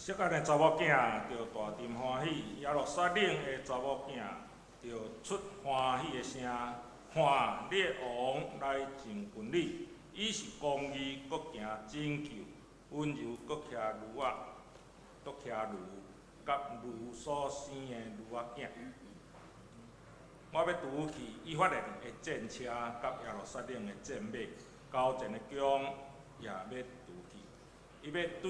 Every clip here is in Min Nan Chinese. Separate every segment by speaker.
Speaker 1: 錫安的查某囝著大沉歡喜，耶路撒冷的查某囝著出歡喜的聲。看，你的王來親近你，伊是公義，閣行拯救，溫柔閣騎驢仔，閣騎驢，佮驢所生的驢仔囝。我欲除去以法蓮的戰車，佮耶路撒冷的戰馬，交戰的弓也欲除去。伊欲對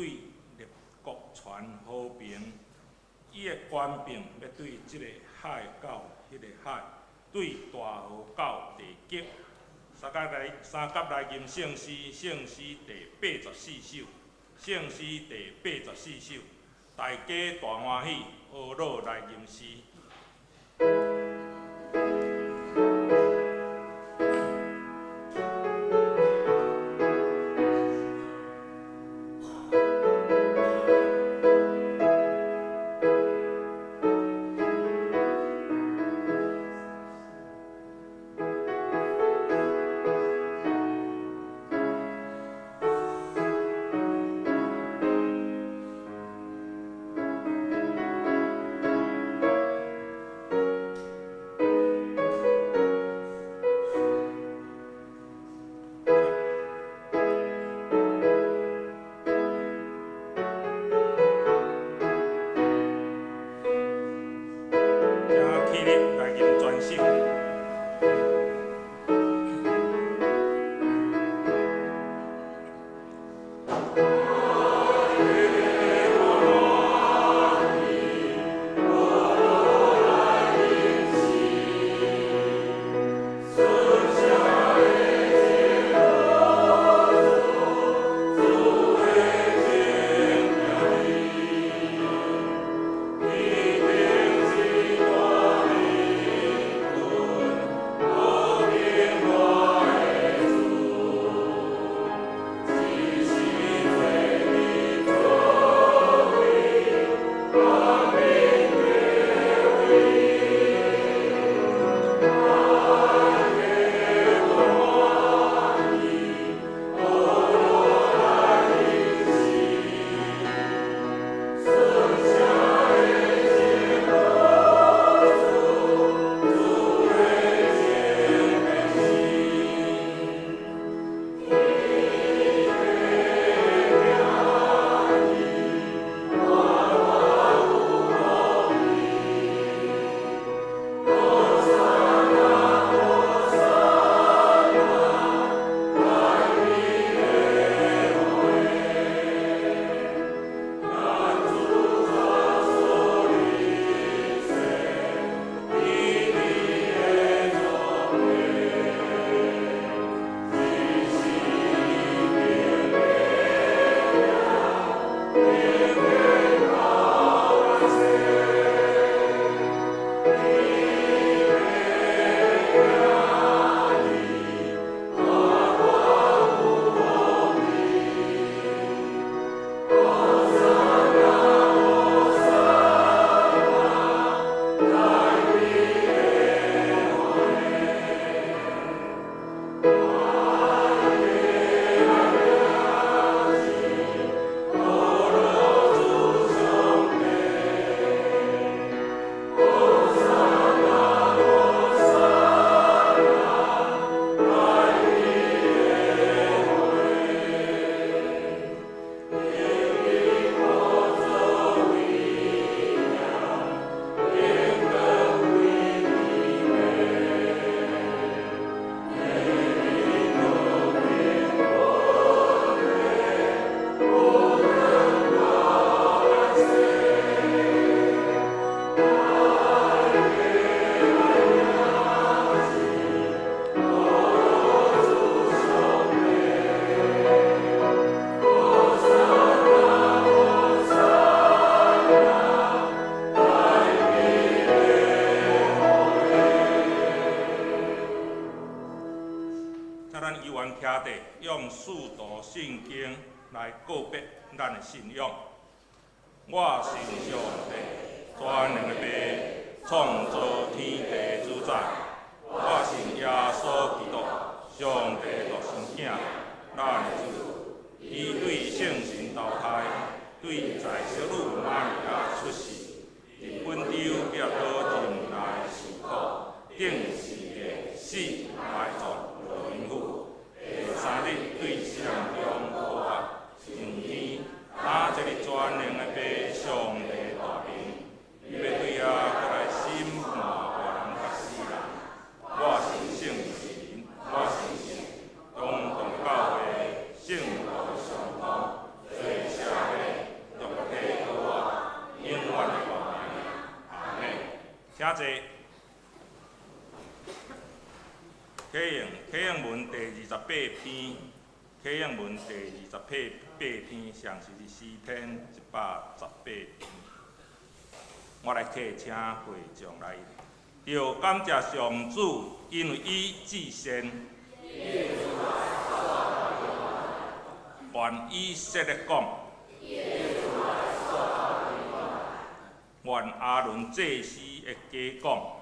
Speaker 1: 列國傳和平，伊的權柄欲對這个海到彼个海，對大河到地極。三甲來吟聖詩，聖詩第84首，聖詩第84首，大家大歡喜，呵咾來吟詩。請起立來吟全首。請咱猶原徛佇，用使徒信經來告白咱的信仰。我信上帝，全能的父，創造天地主宰。我信耶穌基督，上帝獨生囝，咱的主。伊對聖神投胎，對在聖女死埋葬落陰府，第三日對死人中復活，上天，擔坐佇全能的父上帝大爿，伊欲對遐閣來審判活人佮死人。我信聖神，我相信中堂教會聖徒相通，罪赦免，肉體復活，永遠的活命。阿們。請坐。啟應啟應文第二十八篇，啟應文第二十八八篇，上是佇詩篇118篇。我來替請會眾來，著感謝上主，因為伊至善。願以色列講，願亞倫祭司的家講，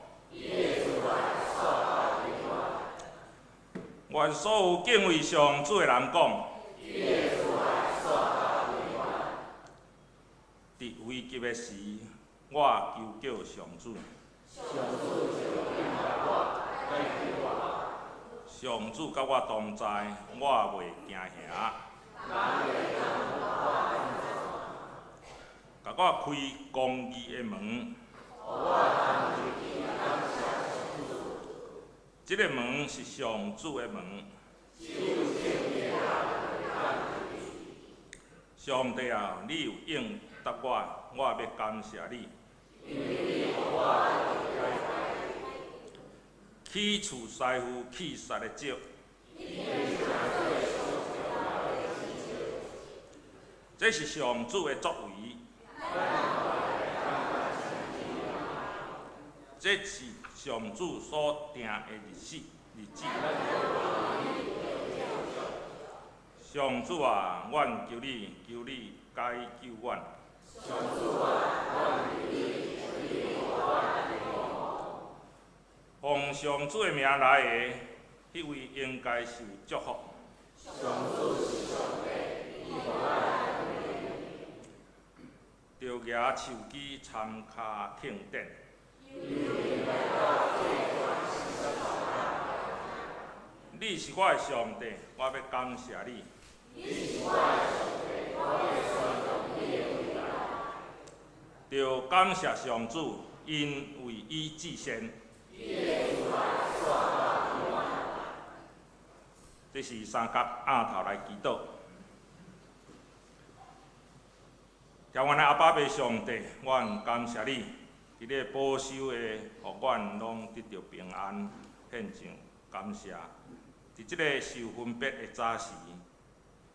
Speaker 1: 願所有敬畏上主的人講，佇危急的時，我求叫上主。上主佮我同在，我袂驚嚇。共我開公義的門。這个門是上主的門。上帝啊，你有應答我，我欲感謝你。去除師傅去殺的石。這是上主的作為。這是上主所定的日子，日子。上主啊，阮求你，求你解救阮。奉上主的名來的，彼位應該受祝福。著舉手機參加慶典。你是我的上帝，我欲感謝你。著感謝上主，因為伊至善。這是三角鴨頭來祈禱。疼阮的阿爸父上帝，阮感謝你，佇你保守的，予阮攏得著平安，獻上感謝。佇這个受分別的早時，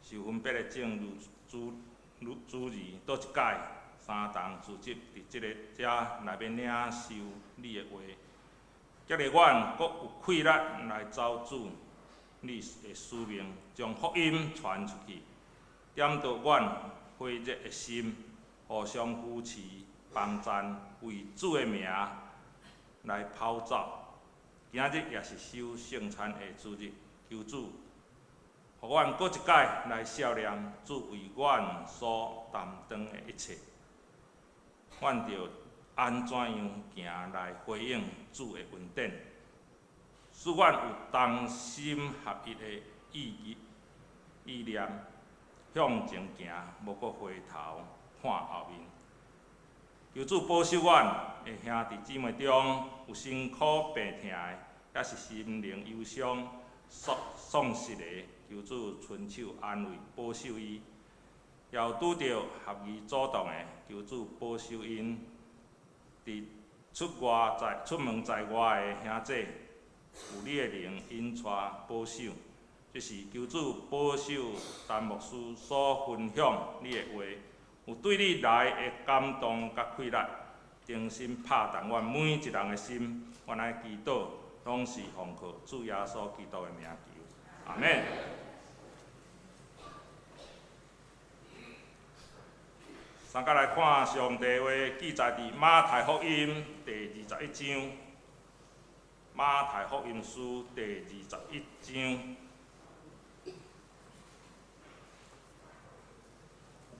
Speaker 1: 受分別的正日主日主日，倒一擺三同聚集佇這个遮來欲領受你的話，激勵阮閣有氣力來走主你的使命，將福音傳出去，點著阮火熱的心，互相扶持、幫贊，為主的名來跑走。今日也是守聖餐的主日，求主，予阮閣一擺來數念主為阮所擔當的一切，阮著按怎樣行來回應主的恩典，使阮有同心合一的意義、意念，向前行，無閣回頭看後面。求主保守阮的兄弟姊妹中有辛苦病疼的，抑是心靈憂傷、喪喪失的，求主伸手安慰、保守伊；也有拄著合宜阻擋的，求主保守𪜶。佇出外在出門在外的兄弟，有你的靈引帶保守。這是求主保守陳牧師所分享你的話，有對你來的感動佮氣力，重新拍動阮每一人的心。阮來祈禱，攏是奉靠主耶穌基督的名求，阿們。三角來看上帝話記載佇馬太福音第二十一章。馬太福音書第二十一章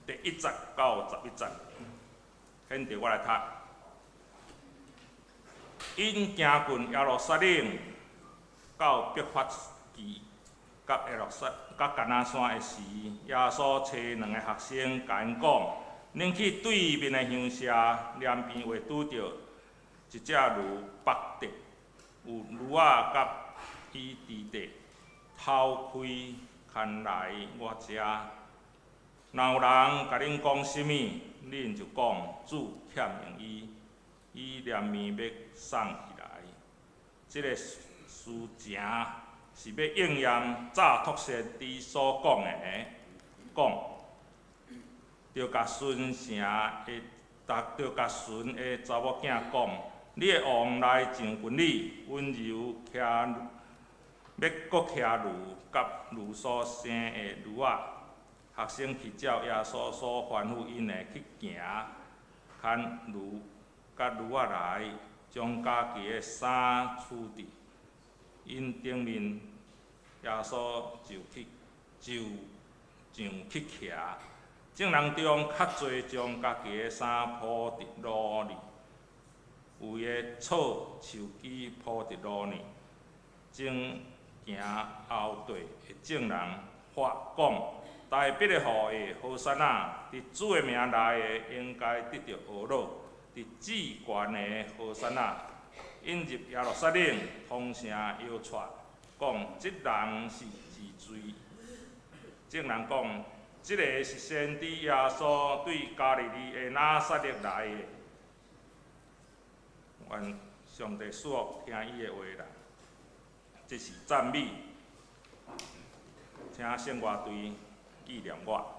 Speaker 1: 第一節到11節，現在我來讀。𪜶行近耶路撒冷，到伯法其佮耶路撒佮橄榄山的時，耶穌差兩个學生共𪜶講：恁去對面的鄉社，南邊會拄著一隻驢縛著，有驢仔佮伊佇底，偷開牽來我遮。若有人共恁講啥物，恁就講主欠用伊，伊連暝欲送伊來。這个事情是欲應驗早託先知所講的，講，著共孫城的，著共順的查某囝講，你的王來上近你，溫柔騎，欲閣騎驢，佮驢所生的驢仔。學生去照耶穌所吩咐𪜶的去行，牽驢佮驢仔來，將家己的衫褫佇𪜶頂面，耶穌就去就上去騎。眾人中較濟將家己的衫鋪佇路裡，有的搓樹枝鋪佇路裡。前行後綴的眾人喊講：大衛的後裔和散那，佇主的名來的，應該得著呵咾，佇至懸的和散那。𪜶入耶路撒冷，通聲搖掣，講：這人是治罪。眾人講：這个是先知耶穌對加利利的拿撒勒來的。願上帝賜福聽伊的話人，這是讚美，請聖樂隊紀念我。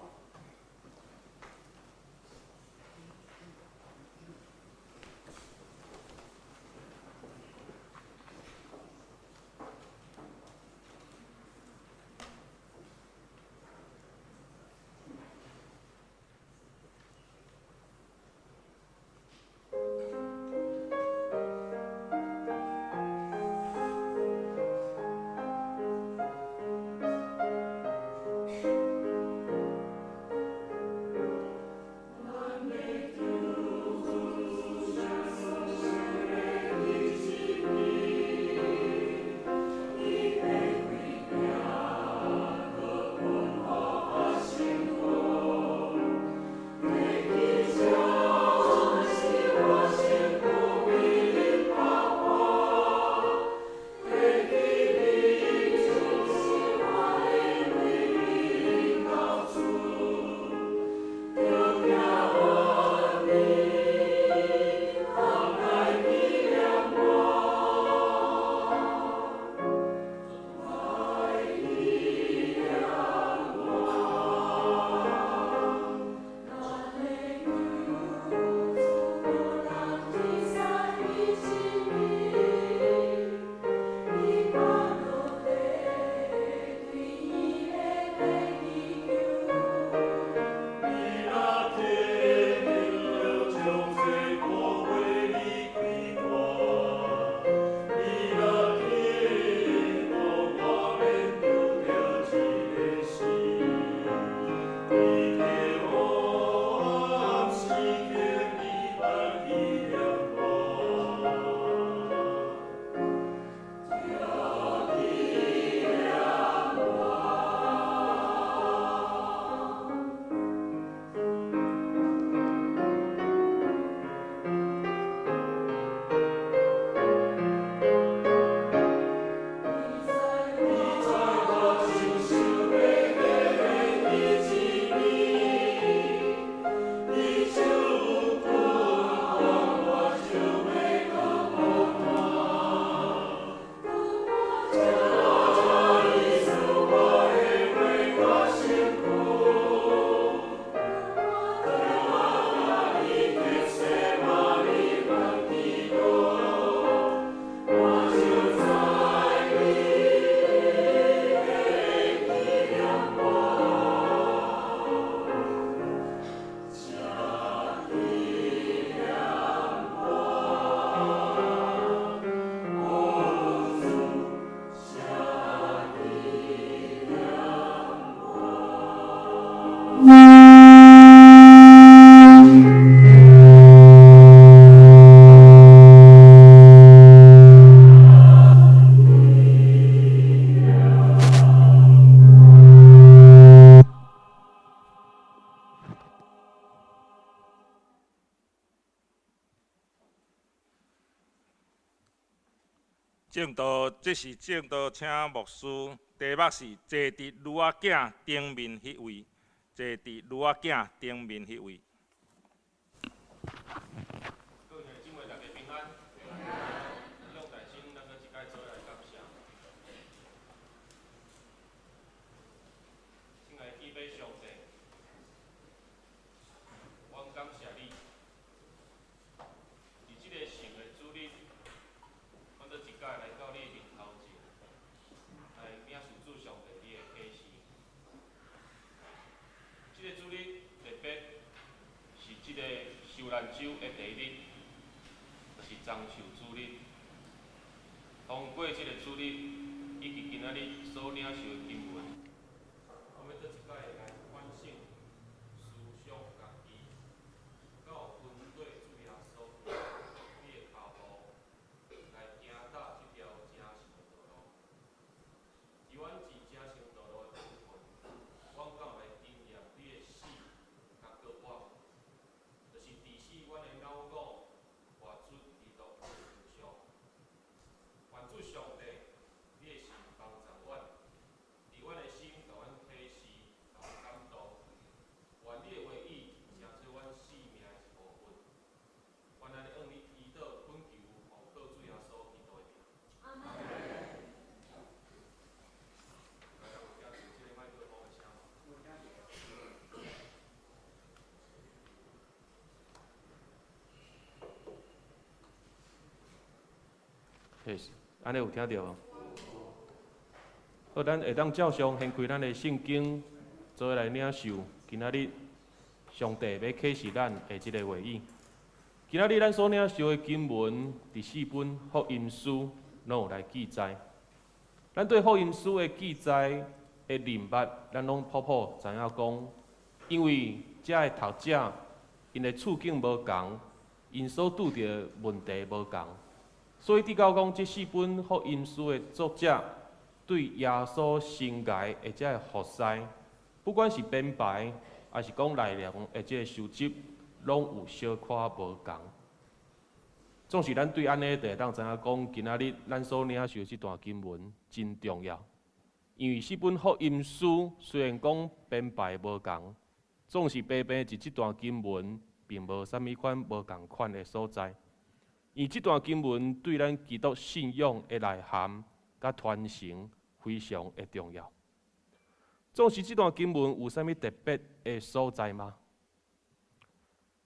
Speaker 1: 證道，這是證道，請牧師，題目是坐佇驢仔囝頂面彼位，坐佇驢仔囝頂面彼位。
Speaker 2: 各位兄弟姊妹，大家平安。向大神，咱閣一擺做伙來感謝。親愛的天父上帝，阮感謝你，佇這個聖的主日，阮閣一擺來到你的面頭前，來領受主上帝你的啟示。這個主日特別是這個受難週的第一日，就是棕樹主日。通過這個主日，以及今仔日所領受的經文，我欲閣一擺來反省、思想家己，敢有跟綴主耶穌你的跤步來行踏這條成聖的道路。佇阮佇成聖道路的部分，阮敢有來經驗你的死佮復活，就是治死阮的老我，活出基督的形象。願主上帝，你的神幫助阮，佇阮的心共阮啟示，共阮感動。願你的話語成做阮生命的一部分。願按呢向你祈禱懇求，奉靠主耶穌基督的名。阿門。
Speaker 1: 大家有聽著這个麥克風的聲無？
Speaker 2: 嘿，按呢有聽著無？好，咱會當照常掀開咱的聖經，做伙來領受今仔日上帝欲啟示咱的這个話語。今仔日咱所領受的經文，佇四本福音書攏有來記載。咱對福音書的記載的認捌，咱攏普普知影講，因為遮的讀者𪜶的處境無仝，𪜶所拄著的問題無仝，所以直到講這四本福音書的作者對耶穌生涯的這个服侍，不管是編排，抑是講內容的這个收集，攏有小可無仝。總是咱對按呢，就會當知影講，今仔日咱所領受的這段經文真重要，因為四本福音書雖然講編排無仝，總是白白佇這段經文並無啥物款無仝款的所在。因為這段經文對咱基督信仰的內涵佮傳承非常的重要。總是這段經文有啥物特別的所在嗎？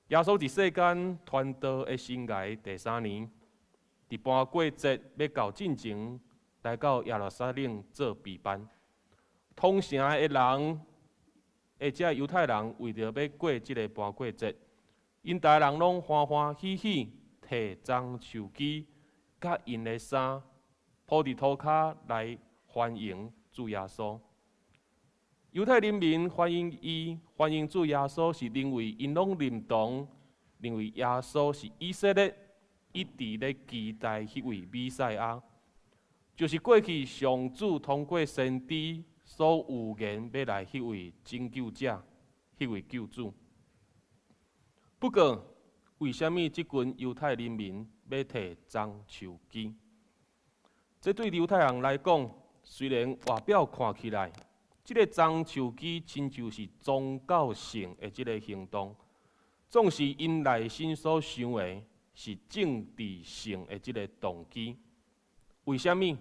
Speaker 2: 耶穌佇世間傳道的生涯第三年，佇盤過節欲到進前，來到耶路撒冷做備辦。通城的人，或者猶太人為著欲過這个盤過節，𪜶逐个人攏歡歡喜喜提棕樹枝，佮𪜶的衫鋪佇塗跤來歡迎主耶穌。猶太人民歡迎伊，歡迎主耶穌，是認為𪜶攏認同，認為耶穌是以色列一直咧期待彼位彌賽亞，就是過去上主通過先知所預言欲來彼位拯救者，彼位救主。不過，為啥物這群猶太人民欲提棕樹枝？這對猶太人來講，雖然外表看起來，這个棕樹枝親像是宗教性的這个行動，總是𪜶內心所想的是政治性的這个動機。為啥物？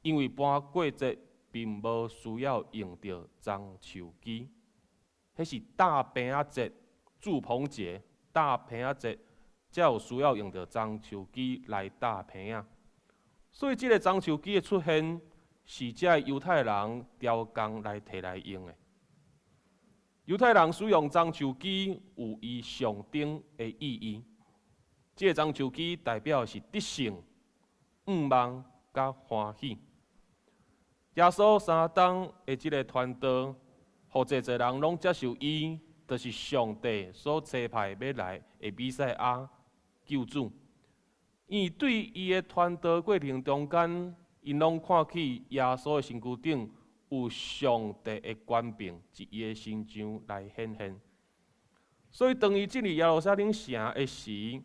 Speaker 2: 因為盤過節並無需要用著棕樹枝，彼是搭棚仔節、住棚節、搭棚仔節，才有需要用著棕樹枝來搭棚仔。所以，這个棕樹枝的出現，是這猶太人刁工來提來用的。猶太人使用棕樹枝有伊象徵的意義。這个棕樹枝代表的是得勝、向望佮歡喜。耶穌三冬的這个傳道，予濟濟人攏接受伊，就是上帝所差派欲來的彌賽亞救主。因為對伊的傳道過程中間，𪜶攏看起耶穌的身軀頂有上帝的權柄，佇伊的身上來顯現。所以當伊進入耶路撒冷城的時，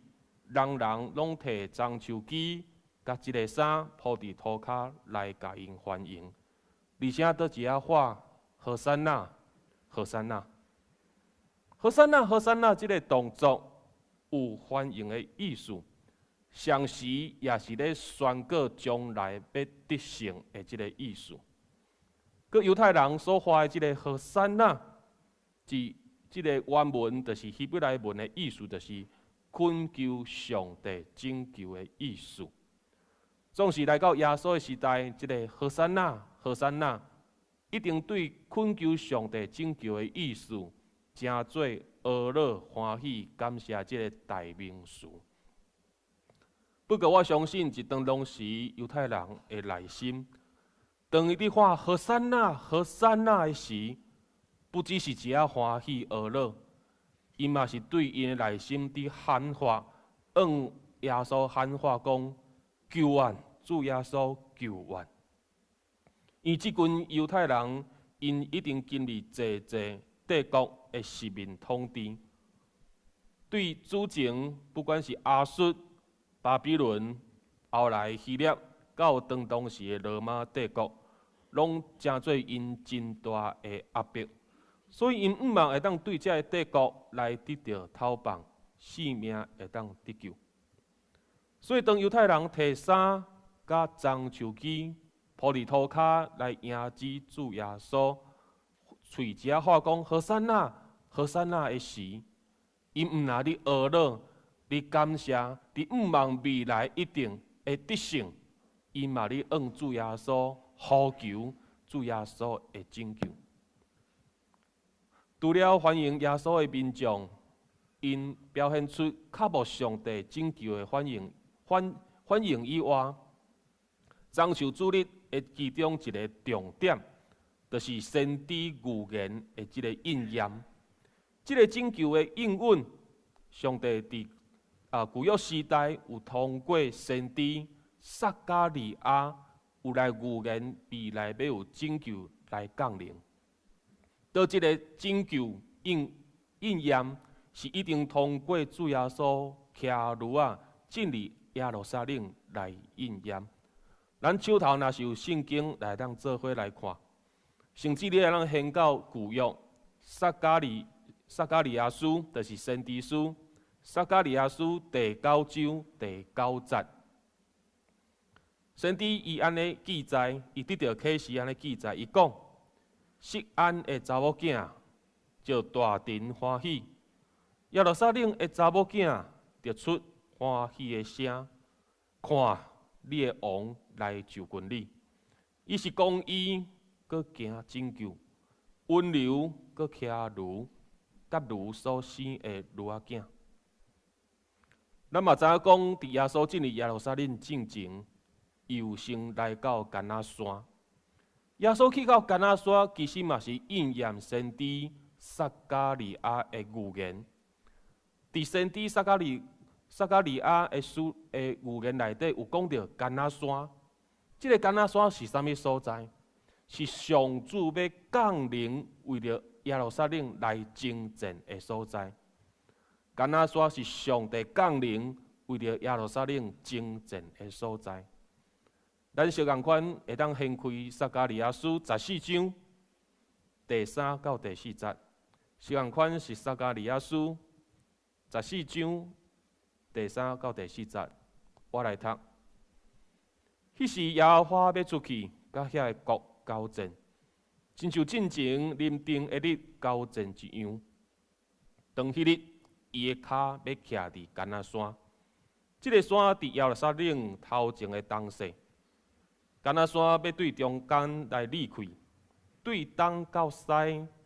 Speaker 2: 人人攏提棕樹枝，共這个衫鋪佇塗跤來共𪜶歡迎，而且佇一下喊和散那，和散那，和散那，和散那，這个動作有歡迎的意思，同時也是咧宣告將來欲得勝的這个意思。閣猶太人所喊的這个和散那，是這个原文就是希伯來文的意思，就是懇求上帝拯救的意思。總是來到耶穌的時代，這个和散那，和散那，一定對懇求上帝拯救的意思，成做呵咾歡喜感謝這个代名詞。不過我相信，一當當時猶太人的內心，當伊佇喊和散那，和散那的時，不只是一仔歡喜呵咾，𪜶嘛是對𪜶的內心佇喊話，向耶穌喊話講：救阮，主耶穌救阮。因為這群猶太人，𪜶一定經歷濟濟帝國的殖民統治，對主前不管是亞述、巴比倫，後來希臘，到當當時的羅馬帝國，攏成做𪜶真大的壓迫，所以𪜶向望會當對這个帝國來得著解放，性命會當得救。所以當猶太人提衫佮棕樹枝鋪佇塗跤來迎接主耶穌，喙一下喊講和散那，和散那的時，𪜶毋若咧呵咾，咧感謝，佇向望未來一定會得勝，𪜶嘛咧向主耶穌呼求主耶穌的拯救。除了歡迎耶穌的民眾，𪜶表現出渴慕上帝拯救的反應以外，棕樹主日的其中一个重點，就是先知預言的這个應驗。這个拯救的應允，上帝佇舊約時代有通過先知撒迦利亞有來預言未來欲有拯救來降臨。到這个拯救應驗，是一定通過主耶穌騎驢仔進入耶路撒冷來應驗。咱手頭若是有聖經來當做伙來看，甚至你會當掀到舊約撒迦利亞書，就是先知書，撒迦利亞書第九章第九節，先知伊按呢記載，伊得著啟示按呢記載，伊講：錫安的查某囝就大歎歡喜，耶路撒冷的查某囝就出歡喜的聲，看你的王來就近你，伊是公義，閣行拯救，溫柔閣騎驢，佮驢所生的驢仔囝。咱嘛知影講，佇耶穌進入耶路撒冷進前，伊有先來到橄欖山。耶穌去到橄欖山，其實嘛是應驗先知撒迦利亞的預言。佇先知撒迦利亞的書的預言內底有講著橄欖山，這个橄欖山是啥物所在？是上主欲降臨為著耶路撒冷來征戰的所在。橄欖山是上帝降臨為著耶路撒冷征戰的所在。咱相仝款會當掀開撒迦利亞書14章第3到第4節，相仝款是撒迦利亞書十四章第3到第4節，我來讀。彼時耶和華欲出去，佮遐个國交戰，親像進前臨定的日交戰一樣。當彼日，伊的跤欲徛佇橄欖山，這个山佇耶路撒冷頭前的東西。橄欖山欲對中間來裂開，對東到西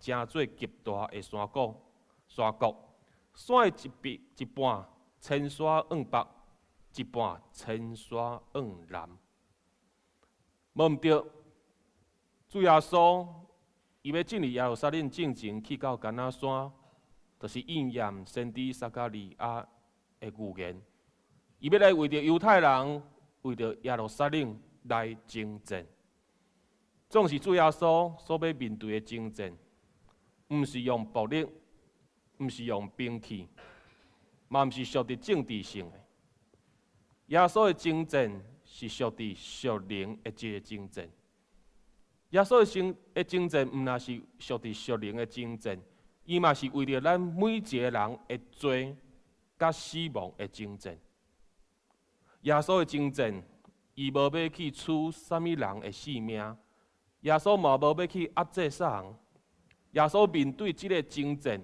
Speaker 2: 成做極大的山谷。山谷，山的一邊一半遷徙往北，一半遷徙往南。無毋對，主耶穌伊欲進入耶路撒冷進前去到橄欖山，就是應驗先知撒迦利亞的預言。伊欲來為著猶太人，為著耶路撒冷來征戰。總是主耶穌所欲面對的征戰，毋是用暴力，毋是用兵器，嘛毋是屬佇政治性的。耶穌的征戰是是屬佇屬靈的一個征戰。耶穌的生的征戰，毋但是屬佇屬靈的征戰，伊嘛是為著咱每一個人的罪佮死亡的征戰。耶穌的征戰，伊無欲去取啥物人的性命，耶穌嘛無欲去壓制啥人。耶穌面對這个征戰，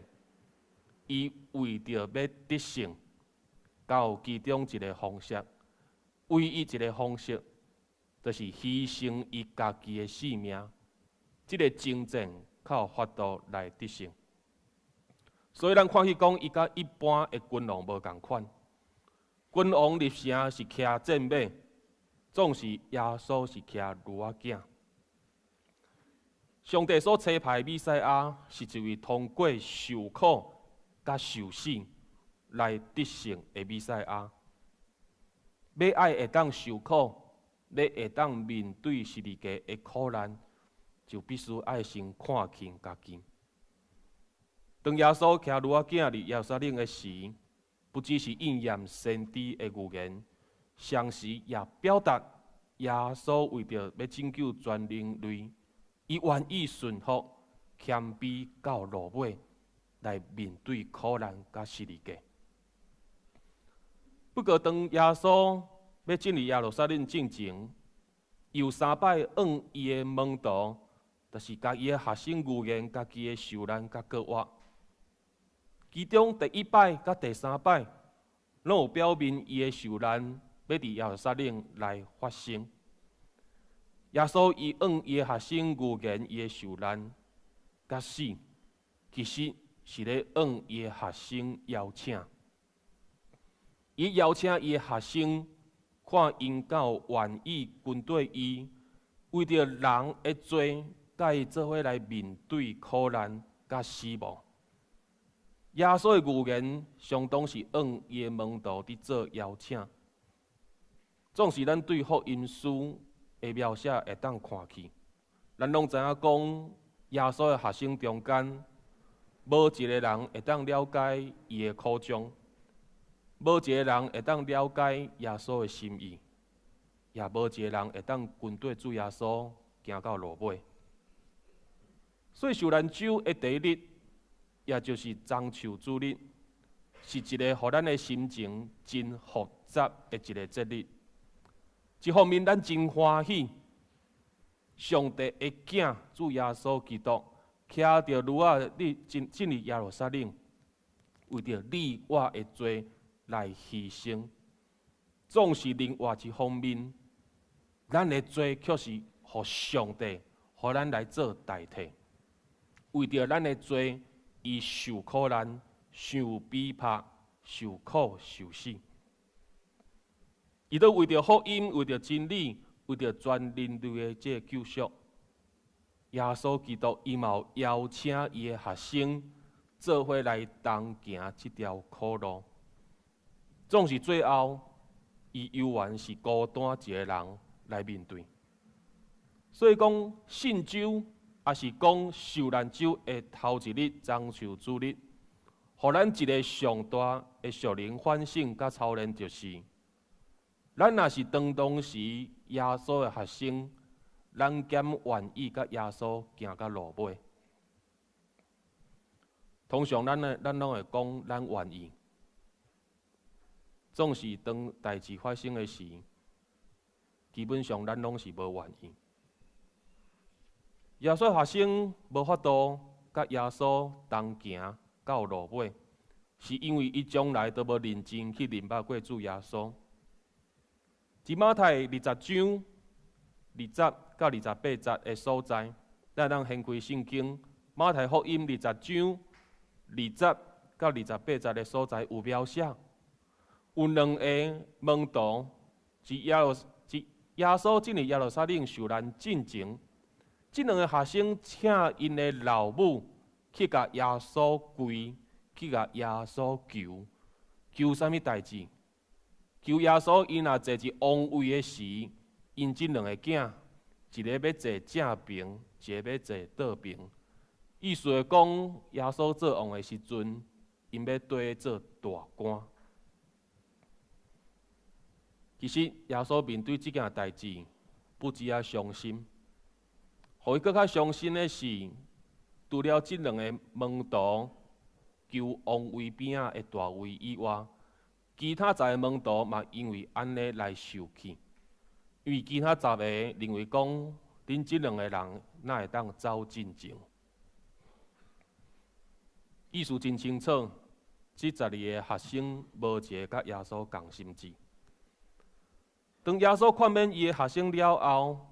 Speaker 2: 伊為著欲得勝，有其中一个方式，唯一一个方式，就是犧牲伊家己的性命。這个征戰較有法度來得勝。所以咱看彼講，伊佮一般的君王無仝款。君王入城是騎戰馬，總是耶穌是騎驢仔囝。上帝所差派彌賽亞是一位通過受苦佮受死來得勝的彌賽亞。欲愛會當受苦，欲會當面對十字架的苦難，就必須愛先看輕家己。當耶穌騎驢仔囝佇耶路撒冷的時，不只是應驗先知的預言，同時也表達耶穌為著欲拯救全人類，伊願意順服、謙卑到落尾，來面對苦難佮十字架。不過，當耶穌欲進入耶路撒冷進前，有三擺向伊的門徒，就是共伊的學生預言家己的受難佮復活。其中第一擺佮第三擺，攏有表明伊的受難欲佇耶路撒冷來發生。耶穌伊向伊的學生預言伊的受難佮死，其實是咧向伊的學生邀請。伊邀請伊的學生，看𪜶敢有願意跟綴伊，為著人的罪，佮伊做伙來面對苦難佮死亡。耶穌的預言相當是向伊的門徒佇做邀請。總是咱對福音書的描寫會當看去，咱攏知影講，耶穌的學生中間，無一个人會當了解伊的苦衷，無一个人會當了解耶穌的心意，也無一个人會當跟綴主耶穌行到落尾。所以受難週的第一日，也就是棕樹主日，是一个予咱的心情真複雜的一个節日。一方面，咱真歡喜，上帝的囝主耶穌基督騎著驢仔，你進進入耶路撒冷，為著你我的罪來犧牲。總是另外一方面，咱的罪卻是予上帝予咱來做代替，為著咱的罪，伊受苦難、受逼迫、受苦受死。伊都為著福音、為著真理、為著全人類的這个救贖，耶穌基督伊嘛有邀請伊的學生做伙來同行這條苦路。總是最後，伊猶原是孤單一个人來面對。所以講，信週抑是講受難週的頭一日，棕樹主日，予咱一个上大的屬靈反省佮操練，就是咱若是當當時耶穌的學生，咱敢願意佮耶穌行到落尾？通常咱的咱攏會講咱願意，總是當代誌發生的時，基本上咱攏是無願意。耶穌學生無法度佮耶穌同行到落尾，是因為伊從來都無認真去認捌過主耶穌。佇馬太20章20到28節的所在，咱通掀開聖經，馬太福音20章20到28節的所在有描寫，有兩个門徒，佇耶穌進入耶路撒冷受難進前，這兩个學生請𪜶的老母去共耶穌跪，去共耶穌求，求啥物代誌？求耶穌，伊若坐佇王位的時，𪜶這兩个囝，一个欲坐正爿，一个欲坐倒爿。意思是講，耶穌做王的時陣，𪜶欲綴做大官。其實耶穌面對這件代誌，不止仔傷心，予伊閣較傷心的是，除了這兩个門徒求王位邊仔的大位以外，其他十个門徒嘛因為按呢來受氣，因為其他十个認為講，恁這兩个人哪會當走進前？意思真清楚，這12个學生無一个佮耶穌仝心志。當耶穌勸勉伊的學生了後，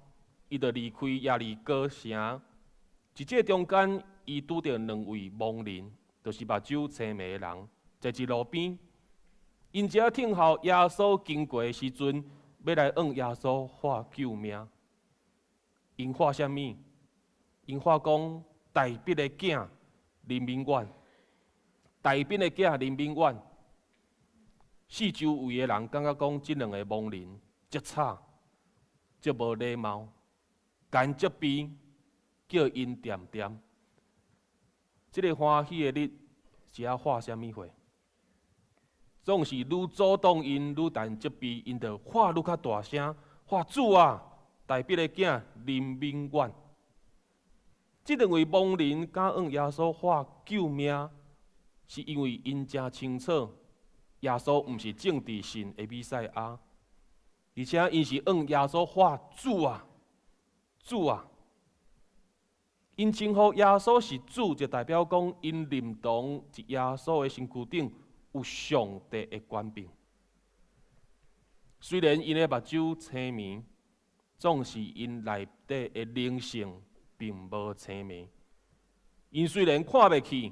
Speaker 2: 伊就離開耶利哥城。佇這中間，伊拄著兩位盲人，就是目睭青盲的人，坐佇路邊。𪜶遮聽候耶穌經過的時陣，欲來向耶穌喊救命。𪜶喊啥物？𪜶喊講：大衛的囝，憐憫阮！大衛的囝，憐憫阮！四周圍的人感覺講，這兩个盲人足吵，足無禮貌，共𪜶責備，叫𪜶恬恬。這个歡喜的日是愛喊啥物話？總是愈阻擋𪜶，愈共𪜶責備，𪜶就喊愈較大聲，喊主啊！大衛的囝，憐憫阮！這兩位盲人敢向耶穌喊救命，是因為𪜶誠清楚，耶穌毋是政治性的彌賽亞，而且𪜶是向耶穌喊主啊，主啊！𪜶稱呼耶穌是主，就代表講𪜶認同佇耶穌的身軀頂有上帝的權柄。雖然𪜶的目睭青盲，總是𪜶內底的靈性並無青盲。𪜶雖然看袂去，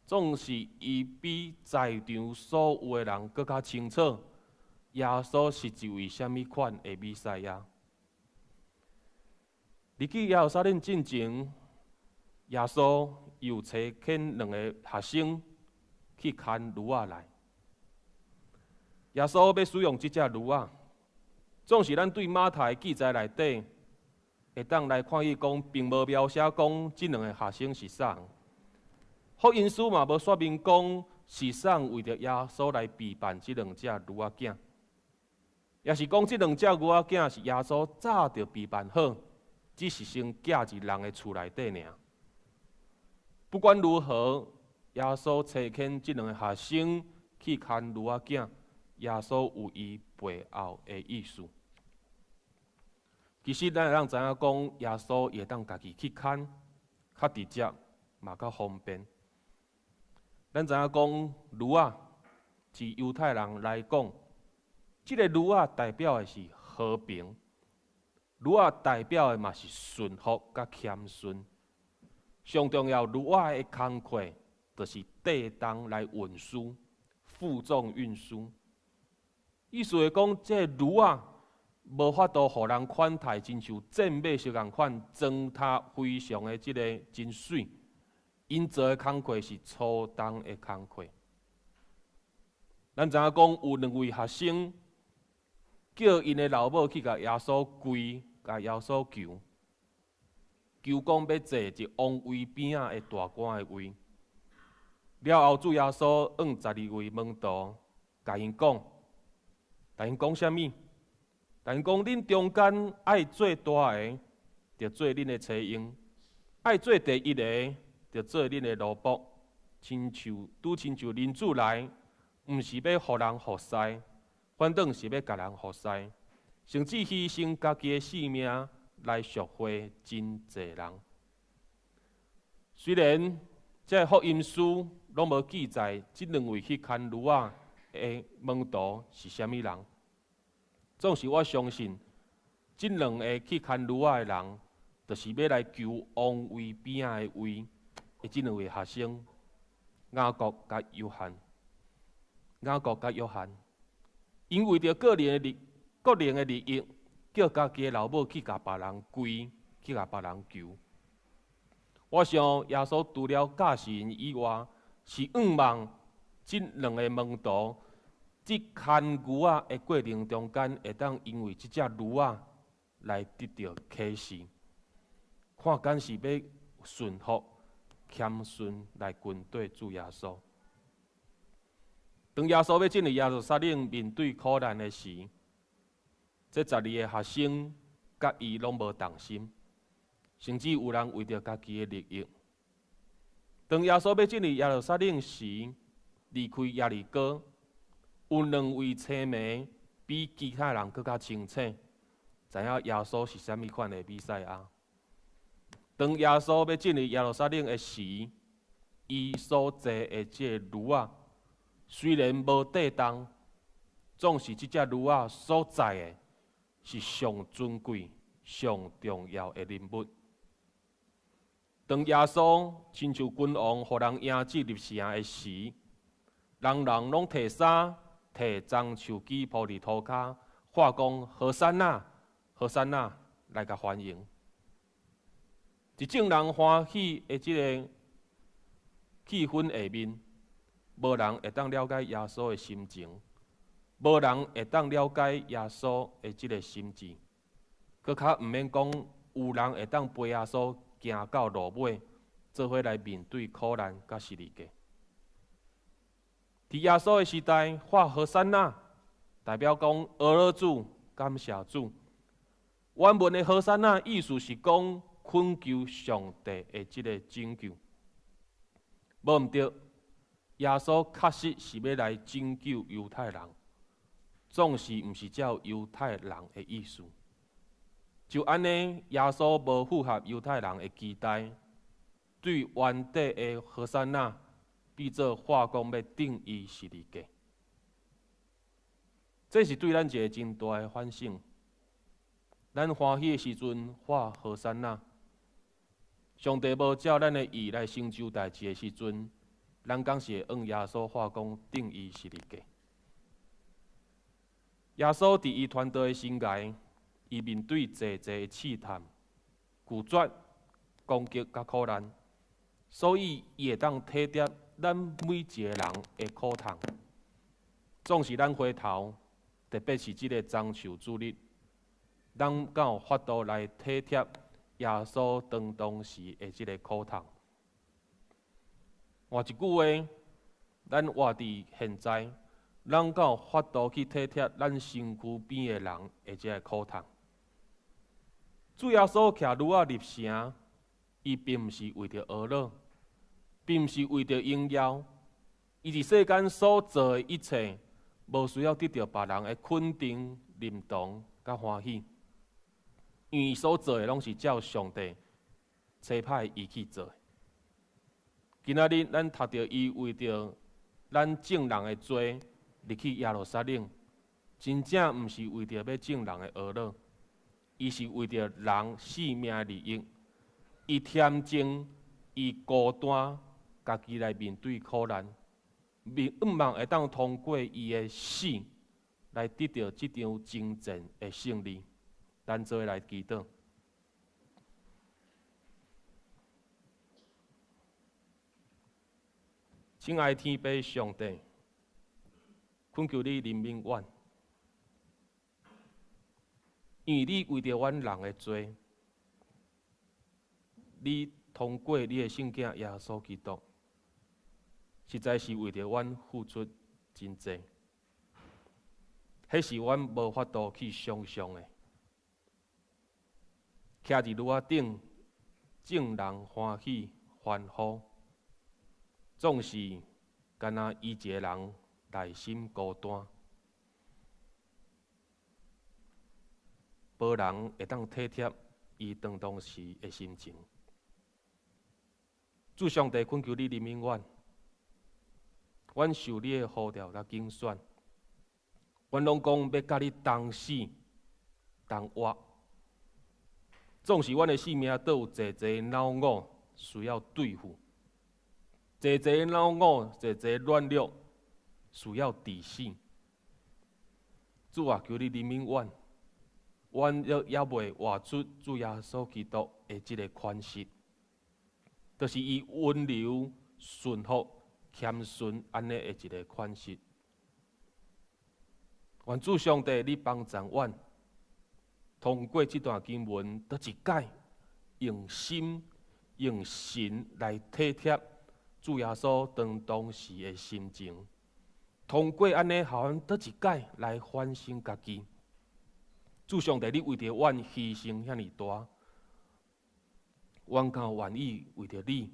Speaker 2: 總是伊比在場所有的人閣較清楚，耶穌是一位啥物款的彌賽亞。入去耶路撒冷進前，耶穌又差遣兩个學生去牽驢仔來。耶穌欲使用這隻驢仔，總是咱對馬太記載內底，會當來看見講，並無描寫講這兩个學生是啥人。福音書嘛無說明講是啥為著耶穌來備辦這兩隻驢仔囝，抑是講這兩隻牛仔囝是耶穌早就備辦好，只是先寄佇人的厝內底爾。不管如何，耶穌差遣這兩个學生去牽驢仔囝，耶穌有伊背後的意思。其實咱會當知影講，耶穌會當家己去牽，較直接，嘛較方便。咱知影講，驢仔，佇猶太人來講，這个驢仔代表的是和平，驢仔代表的嘛是順服佮謙遜。上重要，驢仔的工課就是硩重來運輸、負重運輸。意思是講，這个驢仔無法度予人款待，親像戰馬相仝款，裝塔非常的這个真媠。𪜶做的工課是粗重的工課。咱知影講有兩位學生叫𪜶的老母去共耶穌跪，共耶穌求，求講欲坐佇王位邊仔的大官的位。了後，主耶穌向12位門徒，共𪜶講，共𪜶講啥物？共𪜶講，恁中間愛做大的，就做恁的差役；愛做第一个，就做恁的奴僕。親像拄親像人子來，毋是欲予人服侍，反轉是欲共人服侍，甚至犧牲家己的性命來贖回真濟人。雖然這个福音書攏無記載這兩位去牽驢仔的門徒是啥物人，總是我相信，這兩个去牽驢仔的人，就是欲來求王位邊仔的位的這兩位學生，雅各佮約翰。雅各佮約翰，𪜶為著個人的利益，叫家己的老母去共別人跪，去共別人求。我想耶穌除了教示𪜶以外，是向望這兩个門徒，這牽牛仔的過程中間，會當因為這隻驢仔來得著啟示，看敢是欲順服、謙遜來跟綴主耶穌。當耶穌欲進入耶路撒冷面對苦難的時，這12个學生佮伊攏無同心，甚至有人為著家己的利益。當耶穌欲進入耶路撒冷時，離開耶利哥，有兩位青盲比其他人閣較清醒，知影耶穌是啥物款的彌賽亞。當耶穌欲進入耶路撒冷的時，伊所坐的這个驢仔雖然無硩重，總是這隻驢仔所載的是上尊貴、上重要的人物。當耶穌親像君王，予人迎接入城的時，人人攏提衫、提樟樹枝鋪佇塗跤，喊講和散那、和散那來共歡迎。佇眾人歡喜的這个氣氛下面，無人會當了解耶穌的心情，無人會當了解耶穌的這个心志，閣較毋免講有人會當陪耶穌行到路尾，做伙來面對苦難佮十字架。佇耶穌的時代，喊和散那，代表講阿樂主，感謝主。原文的和散那意思是講懇求上帝的這个拯救。無毋對，耶穌確實是欲來拯救猶太人，總是毋是照猶太人的意思。就按呢，耶穌無符合猶太人的期待，對原底的和散那變做喊講欲釘伊十字架。這是對咱一个真大的反省。咱歡喜的時陣喊和散那，上帝無照咱的意來成就代誌的時陣，咱敢是會向耶穌喊講釘伊十字架。耶穌佇伊傳道的生涯，伊面對濟濟的試探、拒絕、攻擊佮苦難，所以伊會當體貼咱每一個人的苦痛。總是咱回頭，特別是這个樟樹主日，咱敢有法度來體貼耶穌當當時的這个苦痛？換一句話，咱活佇現在，咱敢有法度去體貼咱身軀邊的人的這个苦痛？主耶穌騎驢仔入城，伊並毋是為著娛樂，並毋是為著榮耀，伊佇世間所做的一切，無需要得著別人的肯定、認同佮歡喜，因為伊所做的攏是照上帝差派伊去做的。今仔日咱讀著伊為著咱眾人的罪入去耶路撒冷，真正毋是為著欲眾人的娛樂，伊是為著人性命的利益，伊恬靜，伊孤單，家己來面對苦難，盼望會當通過伊的死來得著這場征戰的勝利。咱做伙來祈禱。親愛天父上帝，懇求你憐憫阮，因為你為著阮人的罪，你通過你的聖囝耶穌基督，實在是為著阮付出真濟，彼是阮無法度去想像的。徛佇驢仔頂，眾人歡喜歡呼，總是干焦伊一个人內心孤單，無人會當體貼伊當當時的心情。主上帝，懇求你憐憫阮，阮受你的呼召佮揀選，阮攏講欲佮你同死同活，總是阮的性命都有濟濟惱惡需要對付，濟濟惱惡、濟濟軟弱需要治死。主啊，求你憐憫阮，阮猶未活出主耶穌基督的這个款式，就是伊溫柔、順服、謙遜按呢的一个款式。願主上帝，你幫助阮，通過這段經文，閣一擺用心、用神來體貼主耶穌當當時的心情。通過按呢，予阮閣一擺來反省家己。主上帝，你為著阮犧牲遐爾大，阮敢有願意為著你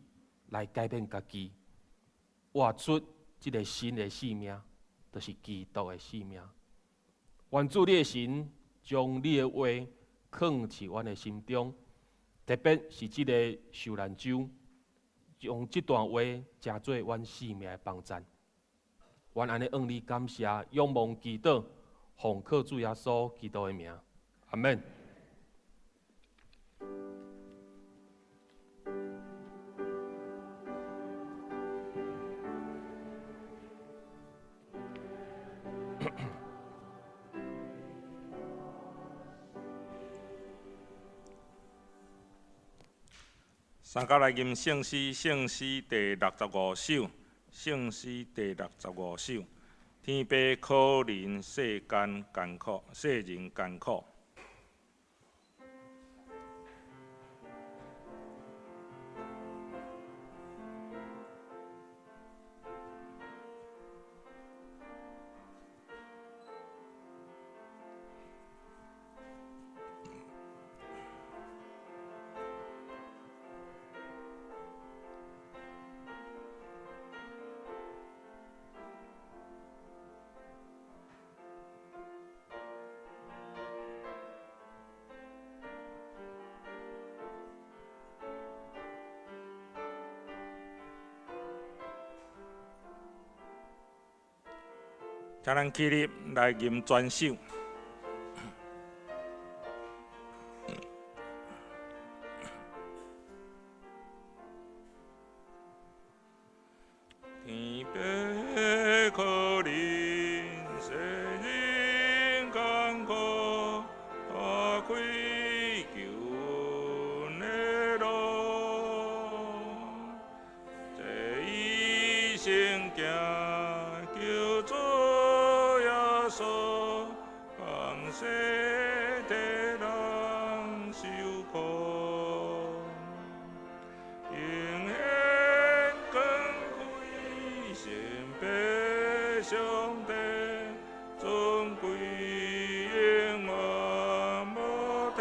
Speaker 2: 來改變家己，活出這个新的生命，就是基督的生命。願主你的神將你的話囥佇阮的心中，特別是這个受難週，用這段話成做阮生命的幫贊。阮按呢向你感謝，仰望祈禱，奉靠主耶穌基督的名，阿們。
Speaker 1: 三甲來吟聖詩，聖詩第六十五首，聖詩第六十五首。天父可憐世間艱苦，世人艱苦。請咱起立來吟全首。天父可憐世人艱苦，打開救恩的路，這一生行求主耶穌，降世替人受苦，永遠光輝神父上帝，尊貴永遠無替。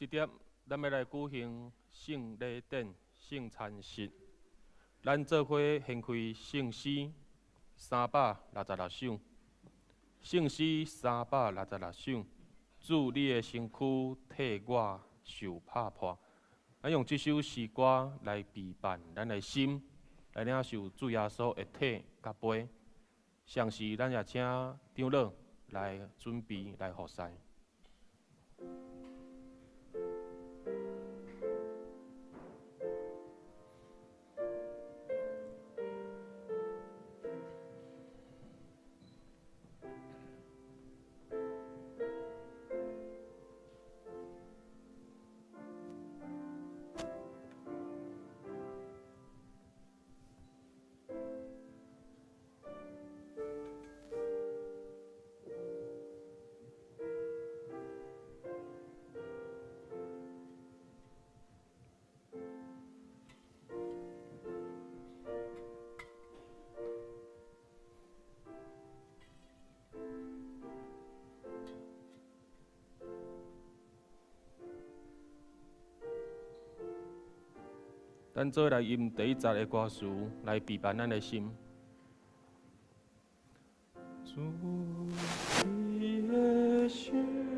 Speaker 2: 這點咱欲來舉行聖禮典、聖餐式。咱做伙掀開聖詩366首。聖詩366首，主你的身軀替我受拍破。咱用這首詩歌來備辦咱的心，來領受主耶穌的體佮杯。同時，咱也請長老來準備來服侍。咱做來用第一節的歌詞來備辦咱的心。主你的身軀。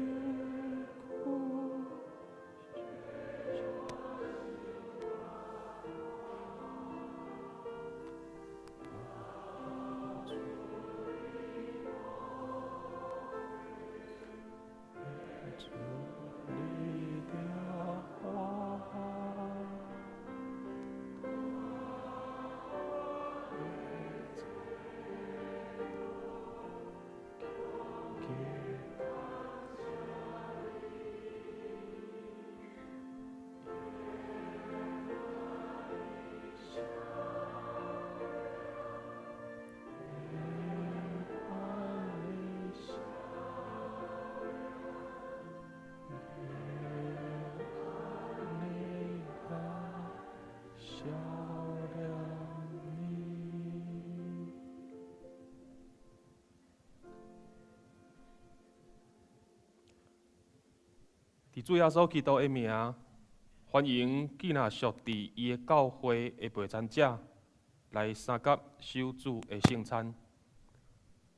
Speaker 2: 伫主耶穌基督的名，歡迎囝若屬佇伊的教會的陪餐者來相佮守主的聖餐。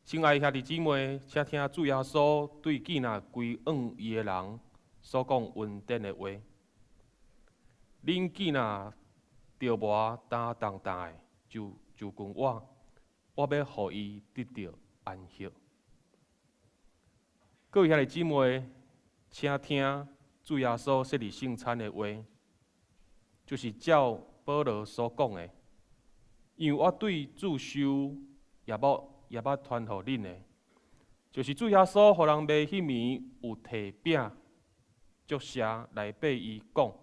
Speaker 2: 親愛兄弟姊妹，請聽主耶穌對囝若歸向伊的人所講恩典的話。恁囝若著無擔重擔的，就就近我，我欲予伊得著安息。各位兄弟姊妹，請聽主耶穌設立聖餐的話，就是照保羅所講的。因為我對主受，也捌也捌傳予恁的，就是主耶穌予人賣彼暝有提餅，祝謝來擘伊講：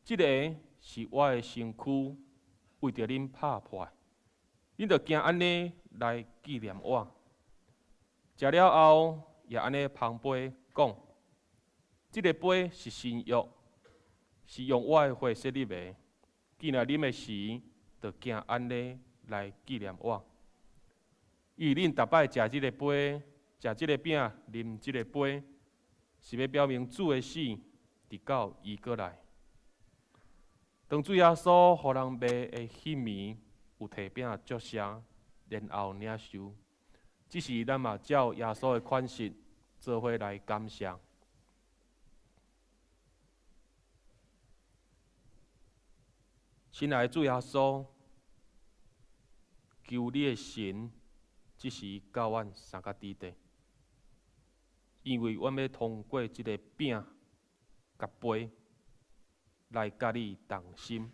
Speaker 2: 這个是我的身軀，為著恁拍破，恁著行按呢來紀念我。食了後，也按呢捧杯講：這个杯是新約，是用我的血設立的。既然啉的時，就行按呢來紀念我。因為恁逐擺食這个杯、食這个餅、啉這个杯，是欲表明主的死，直到伊閣來。當主耶穌予人賣的彼暝，有提餅祝謝，然後領受。這時咱嘛照耶穌的款式，做伙來感謝。親愛的主耶穌，求你的神，這時佮阮相佮佇底，因為阮欲通過這个餅佮杯來佮你同心。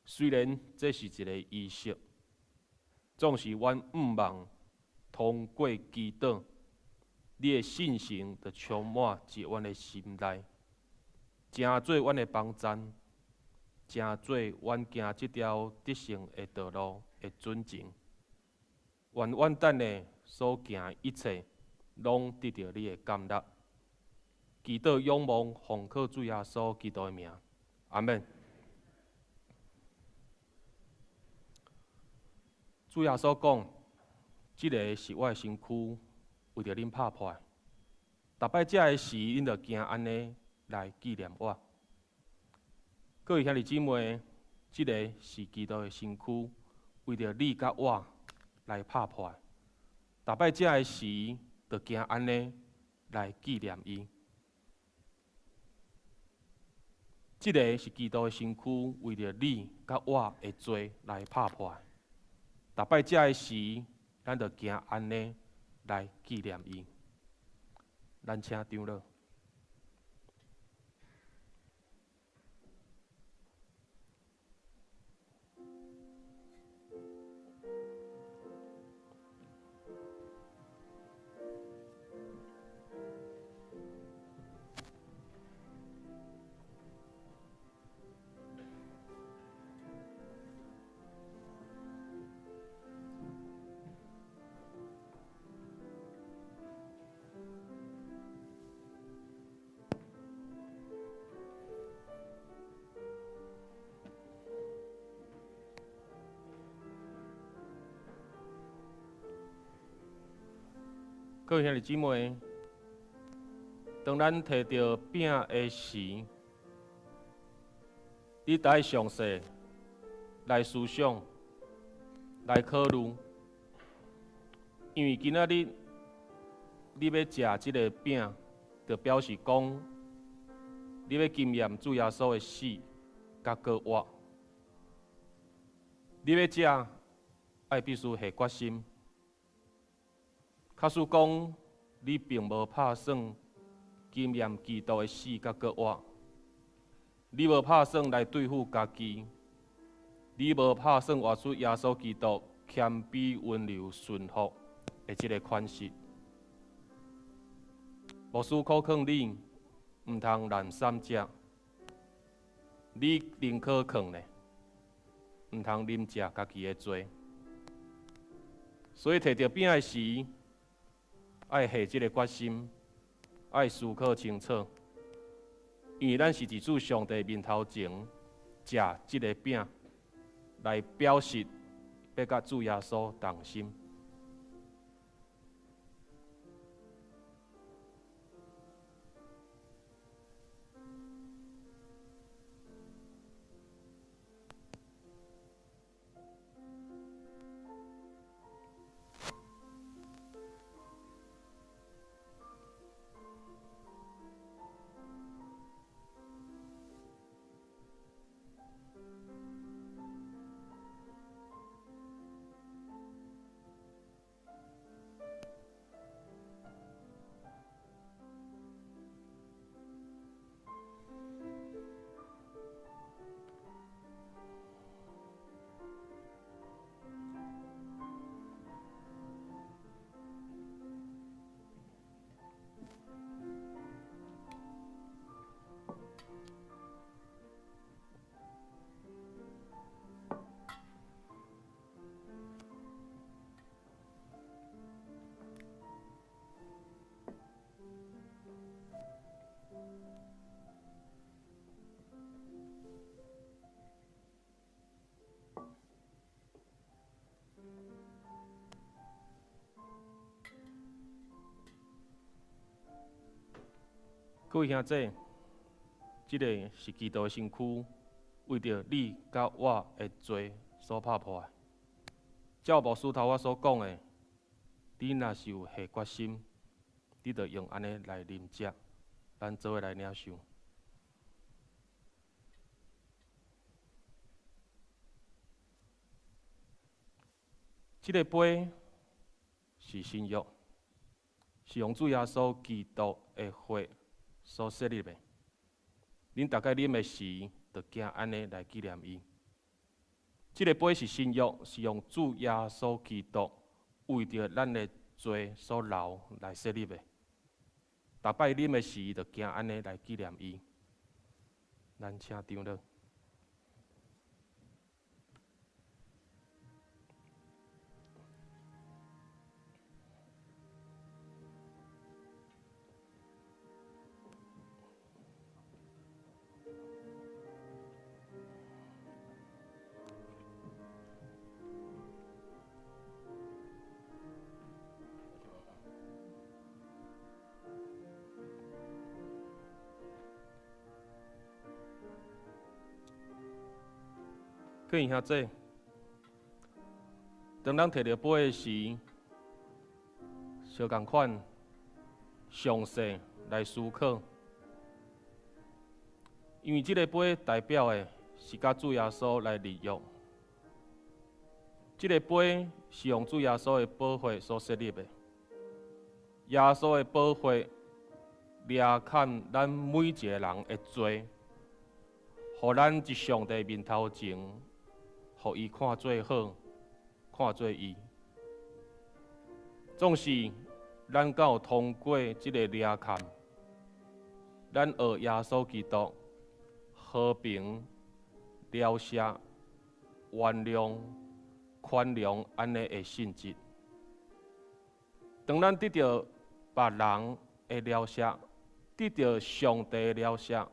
Speaker 2: 雖然這是一个儀式，總是阮向望通過祈禱，你的聖神就充滿佇阮的心內，成做阮的幫贊，成做阮行這條得勝的道路的準繩。願阮等下所行一切，攏得著你的甘納。祈禱仰望奉靠主耶穌基督的名，阿們。主耶穌講：這个是我的身軀，為著恁拍破。逐擺食的時，恁就行按呢來紀念我。各位兄弟姊妹，這个是基督的身軀，為著你佮我來拍破。逐摆食的时，就行按呢来纪念伊。这个是基督的身躯，为著你佮我的罪来拍破。逐摆食的时，咱就行按呢来纪念伊。咱请长老。各位兄弟姊妹，当咱提著饼的时，你著爱详细来思想、来考虑，因为今仔日你欲食这个饼，就表示讲你欲经验主耶稣的死佮复活。你欲食，爱必须下决心。假使讲你并无拍算经验基督的死佮复活，你无拍算来对付家己，你无拍算活出耶稣基督谦卑、温柔、顺服的这个款式，牧师苦劝你，毋通滥散食，你宁可囥咧，毋通啉食家己的罪。所以提著饼的时，爱下这个决心，爱思考清楚，因为咱是伫主上帝面头前食这个饼，来表示欲佮主耶稣同心。各位兄弟，这个是基督的身躯，为著你佮我的罪所拍破的。照牧师头仔所讲的，你若是有下决心，你就用按呢来啉食，咱做伙来领受。这个杯是新约，是用主耶稣基督的血所设立的。恁逐摆啉的时，就行按呢来纪念伊。这个杯是新约，是用主耶稣基督为著咱的罪所流来设立的。逐摆啉的时，就行按呢来纪念伊。咱请长老。各位兄弟，当咱提著杯的时，相仝款，詳細來思考，因為這个杯代表的是佮主耶穌來立約，這个杯是用主耶穌的寶血所設立的，耶穌的寶血掠砍咱每一个人的罪，予咱佇上帝面頭前，予伊看做好，看做義。總是咱敢有通過這个掠砍，咱學耶穌基督和平、饒赦、原諒、寬容按呢的性質。當咱得著別人的饒赦，得著上帝的饒赦，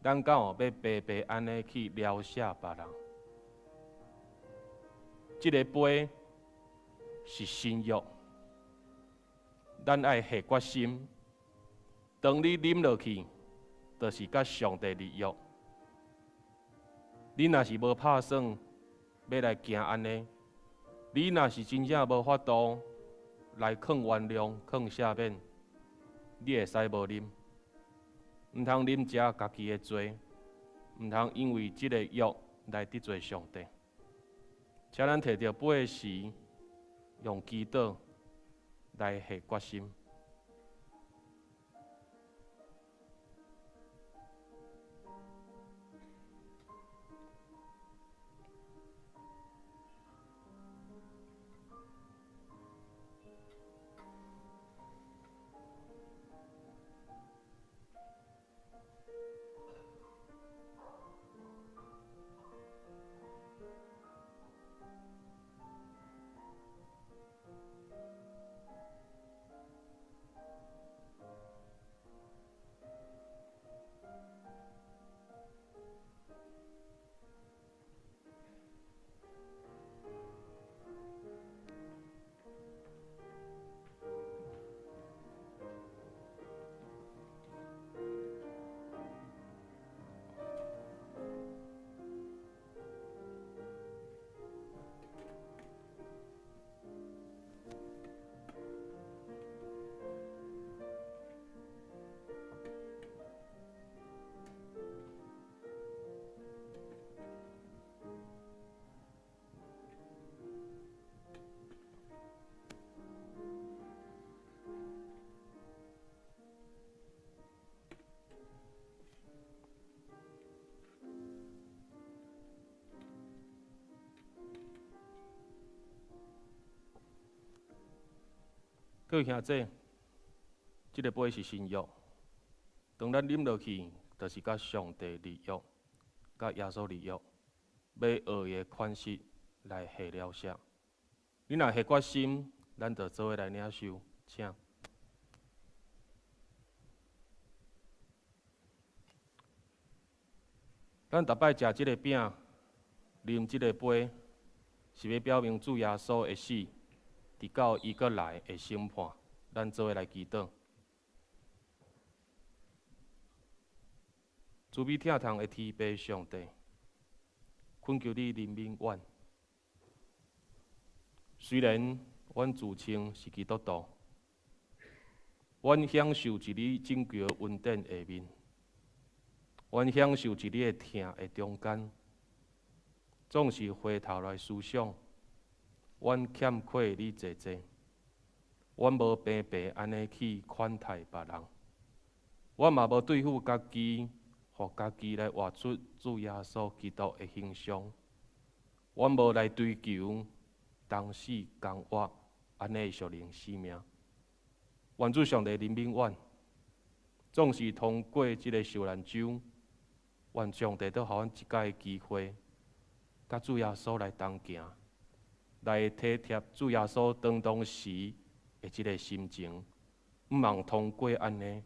Speaker 2: 咱敢有欲白白按呢去饒赦別人？這个杯是新約。咱愛下決心，當你啉落去，就是佮上帝立約。你若是無拍算欲來行按呢，你若是真正無法度來肯原諒、肯赦免，你會使無啉，毋通啉食家己的罪，毋通因為這个約來得罪上帝。請咱提著杯時，用祈禱來下決心。各位兄弟，這个杯是新約，當咱啉落去，就是佮上帝立約，佮耶穌立約，欲學伊的款式來下了赦。你若下決心，咱就做伙來領受，請。咱逐擺食這个餅，啉這个杯，是欲表明主耶穌的死，直到伊閣來的審判。咱做伙來祈禱。慈悲疼痛的天父上帝，懇求你憐憫阮。雖然阮自稱是基督徒，阮享受佇你拯救恩典下面，阮享受佇你的疼的中間，總是回頭來思想，阮欠缺你濟濟，阮無平白按呢去款待別人，阮嘛無對付家己，予家己來活出主耶穌基督的形象，阮無來追求同死共活按呢屬靈生命。願主上帝憐憫阮，總是通過這个受難周，願上帝閣予阮一擺機會，佮主耶穌來同行，來體貼主耶穌當當時的這个心情。毋茫通過按呢，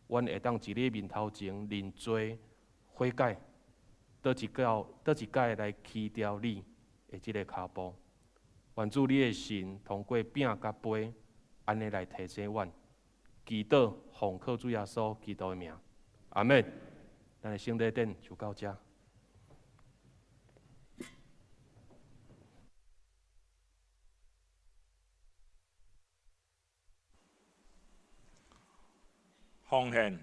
Speaker 2: 阮會當佇你面頭前認罪悔改，倒一到倒一擺來起牢你的這个跤步。願主你的神通過餅佮杯，按呢來提醒阮，祈禱奉靠主耶穌基督的名，阿們。咱的聖禮典就到遮。
Speaker 1: 奉獻，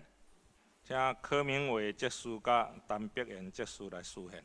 Speaker 1: 請柯明偉執事佮陳碧妍執事來司獻。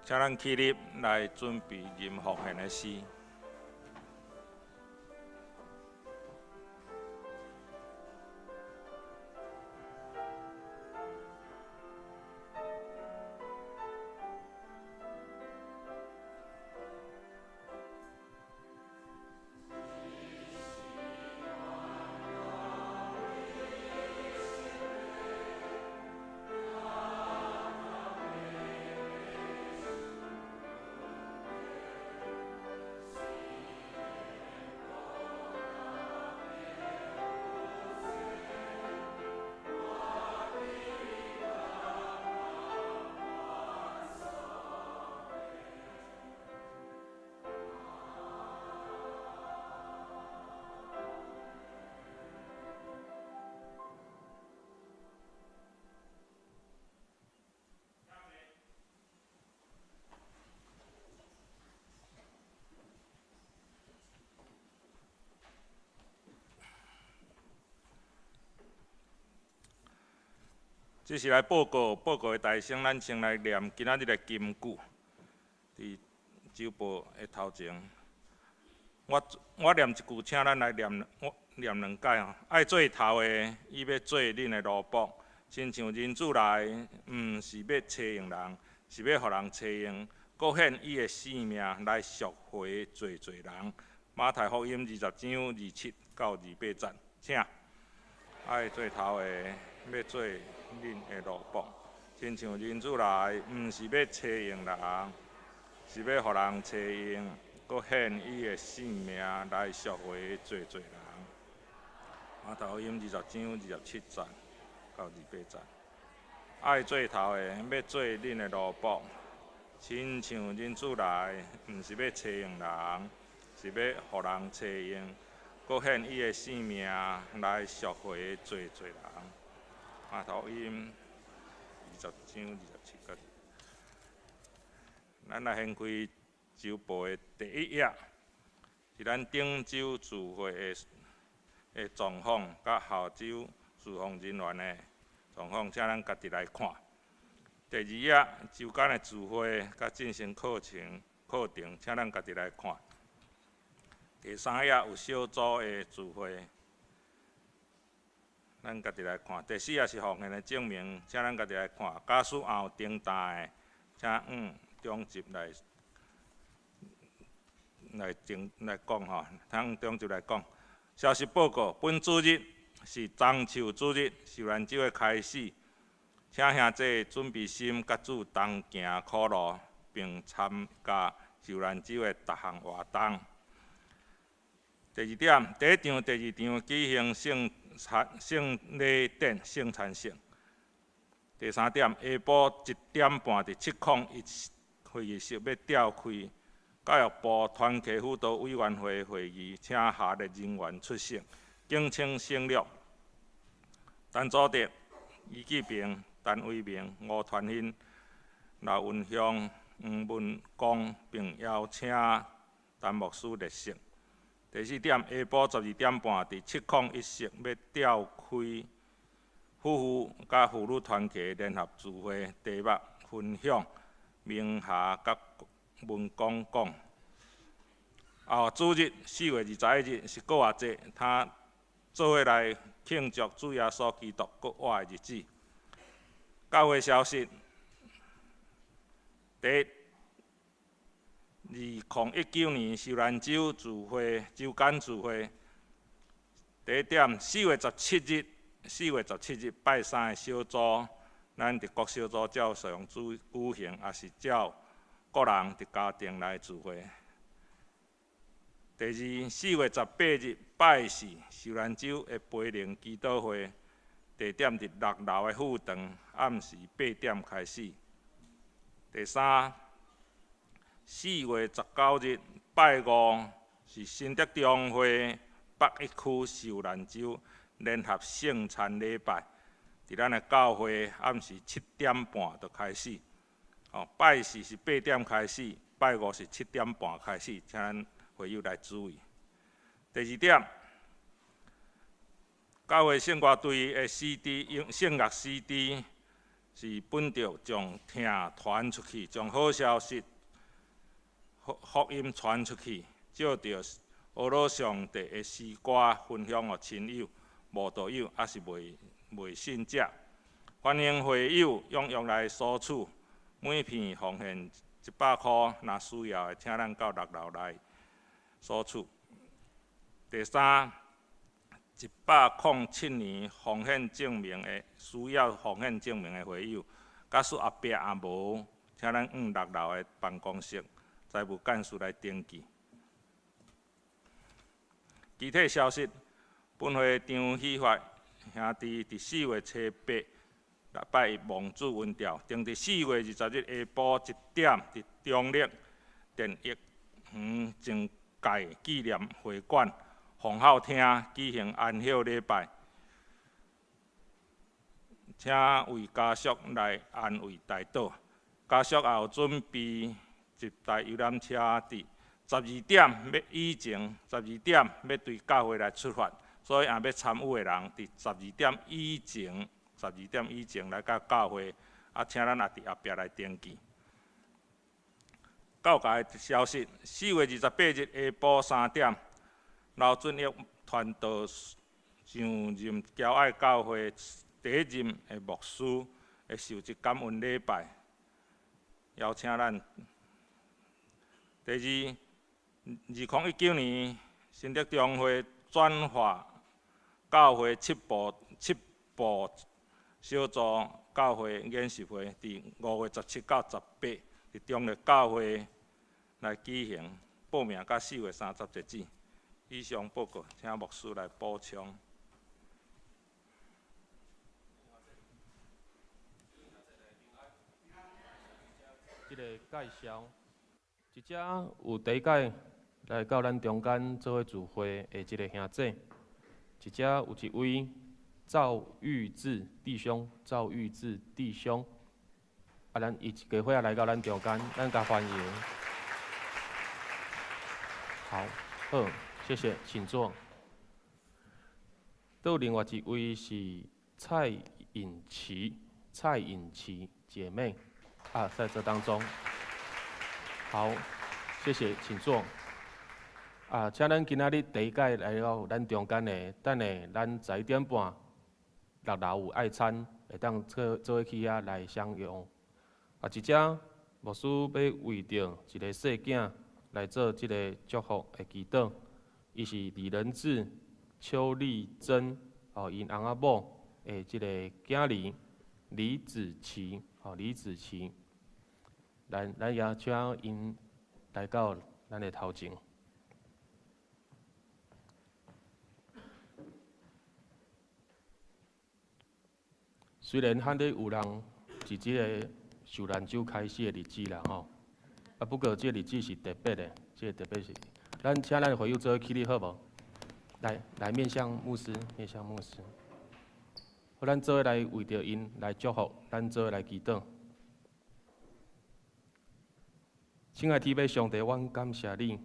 Speaker 1: 請咱起立來準備認奉獻的詩。這是來報告，報告的大聲，咱先來念今仔日的金句。佇週報的頭前，我我念一句，請咱來念，我念兩擺吼。愛做頭的，伊欲做恁的奴僕，親像人子來，毋是欲差用人，是欲予人差用，閣獻伊的性命來贖回濟濟人。馬太福音20章27到28節，請。愛做頭的，欲做恁的奴僕，親像人子來，毋是欲差用人，是欲予人差用，閣獻伊的性命來贖回濟濟人。馬太福音20章27節到28節，愛做頭的，欲做恁的奴僕，親像人子來，毋是欲差用人，是欲予人差用，閣獻伊的性命來贖回濟濟人。馬太福音20章27節。咱來掀開週報的第一頁，是咱頂週聚會的的狀況，佮後週事奉人員的狀況，請咱家己來看。第二頁，週間的聚會佮進行課程課程，請咱家己來看。第三頁有小組的聚會，咱家己來看。第四頁是奉獻的證明，請咱家己來看。假使也有訂單的，請按中集來來證來講吼，請中集來講。消息報告：本主日是棕樹主日，受難週的開始，請兄弟準備心，佮主同行苦路，並參加受難週的逐項活動。第二點，第一場、第二場舉行聖餐聖禮典聖餐式。第三點，下晡1點半佇701會議室欲召開教育部團契輔導委員會會議，請下列人員出席，敬請省略：陳祖德、余繼平、陳維明、吳傳興、劉文雄、黃文光，並邀請陳牧師列席。第四點，下晡12點半佇701室欲召開夫婦佮婦女團契聯合聚會，題目分享明霞佮文光講。哦，主日4月21日是復活節，他做伙來慶祝主耶穌基督復活的日子。教會消息，第一，2019年受難週聚會，週間聚會。第一點，四月十七日，四月十七日拜三的小組，咱佇國小組照常舉行，抑是照個人佇家庭來聚會。第二，4月18日拜四，受難週的培靈祈禱會，地點佇六樓的副堂，暗時8點開始。第三，4月19日拜五是新竹中會北一區受難週聯合聖餐禮拜，佇咱的教會暗時7點半就開始。哦，拜四是八點開始，拜五是七點半開始，請咱會友來注意。第二點，教會聖歌隊的 CD，聖樂 CD 是本著將疼傳出去，將好消息、福音傳出去，藉著呵咾上帝的詩歌分享予親友、慕道友，抑是未信者。歡迎會友踴躍來索取，每片奉獻100箍，若需要的，請咱到六樓來索取。第三，107年奉獻證明的需要奉獻證明的會友，假使後壁也無，請咱往六樓的辦公室財務幹事來登記。其他消息，本會張喜發兄弟佇4月初8禮拜一望主恩召，定佇4月20日下晡1點，佇中壢電益園政界紀念會館鳳孝廳舉行安息禮拜，請為家屬來安慰代禱。家屬也有準備一台遊覽車，佇十二點欲以前，十二點欲對教會來出發，所以若欲參與的人，佇十二點以前，十二點以前來到教會，啊，請咱也佇後壁來登記。教界消息，4月28日下晡3點，劉俊玉傳道上任僑愛教會第一任的牧師的受職感恩禮拜，邀請咱。第二，2019年新竹中會轉化教會七部小組教會研習會，佇5月17到18，佇中壢教會來舉行，報名到4月30截止。以上報告，請牧師來補充。
Speaker 2: 這個介紹，這遮有第一擺來到咱中間做伙聚會的這個兄姐，這遮有一位趙玉志弟兄，趙玉志弟兄，啊，咱伊一家伙仔來到咱中間，咱共歡迎。好，好，謝謝，請坐。閣有另外一位是蔡穎琪，蔡穎琪姐妹，啊，在這當中。好，謝謝，請坐。啊，請咱今仔日第一擺來到咱中間的，等下咱11點半六樓有愛餐，會當做做伙去遐來享用。啊，這遮牧師欲為著一個細囝來做這個祝福的祈禱，伊是李仁智、邱麗珍，哦，𪜶翁仔某的這個囝兒李子琪，哦，李子琪，咱也請𪜶 來到咱的頭前。雖然漢咧有人佇這个受難週開始的日子啦吼，啊不過這个日子是特別的，這个特別是，咱請咱的會友做伙起立好無？來，來面向牧師，面向牧師。好，咱做伙來為著𪜶來祝福，咱做伙來祈禱。親愛天父上帝，阮感謝你，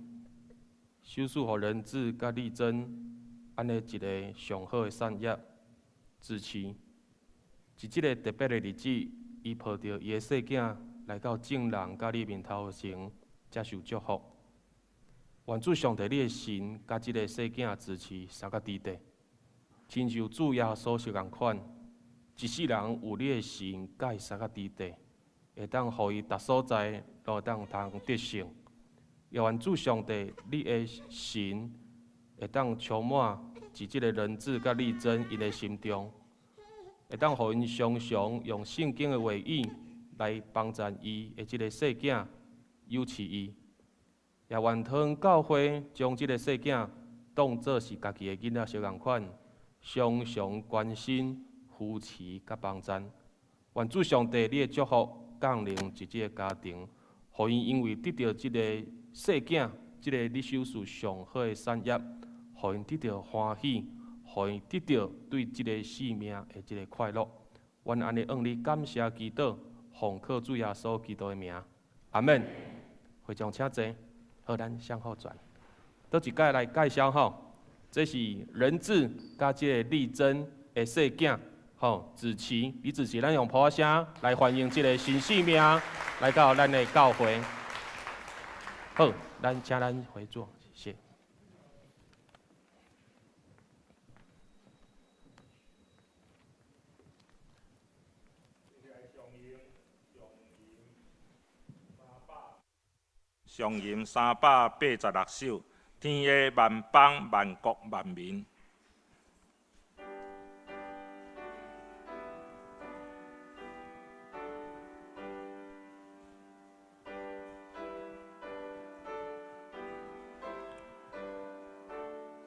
Speaker 2: 賞賜予仁智佮麗珍按呢一个上好的產業支持。佇這个特別的日子，伊抱著伊的細囝來到眾人佮你面頭前接受祝福。願主上帝你的神佮這个細囝支持三个弟弟，親像主耶穌是仝款，一世人有你的神佮伊三个弟弟，會當予伊逐所在攏會當通得勝。也願主上帝你的神會當充滿佇這个仁智佮麗珍𪜶的心中。會當予𪜶常常用聖經的話語來幫助伊的這个細囝，扶持伊。也願桃園教會將這个細囝當做是家己的囡仔相仝款，常常關心、扶持佮幫助。願主上帝你的祝福降臨佇這个家庭，予𪜶因為得著這个細囝，這个你賞賜上好的產業，予𪜶得著歡喜。予𪜶得著對這个生命的這个快樂，阮按呢向你感謝祈禱，奉靠主耶穌基督的名，阿們。會眾請坐，好，咱向後轉。倒一擺來介紹吼，這是仁智佮這个麗珍的細囝，吼，子琪，李子琪，咱用噗仔聲來歡迎這个新生命來到咱的教會。好，咱請咱回座，謝謝。
Speaker 1: 上吟386首，天下萬邦萬國萬民。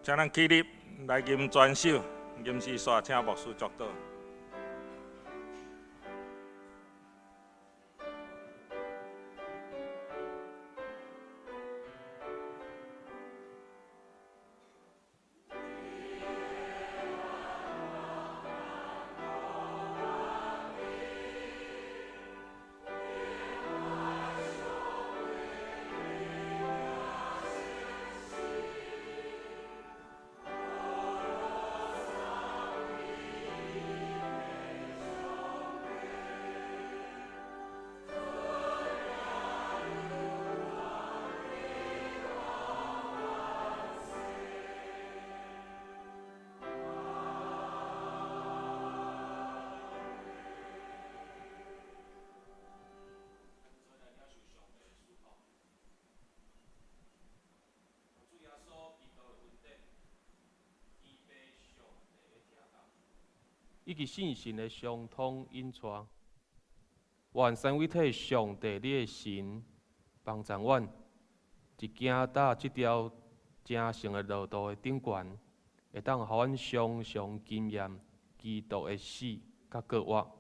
Speaker 1: 請咱起立來吟全首，吟詩煞請牧師祝禱。
Speaker 2: 以及聖神的相通引帶，願三位一體上帝你的神幫助阮，佇行踏這條成聖的路途的頂懸，會當予阮常常經驗基督的死佮復活，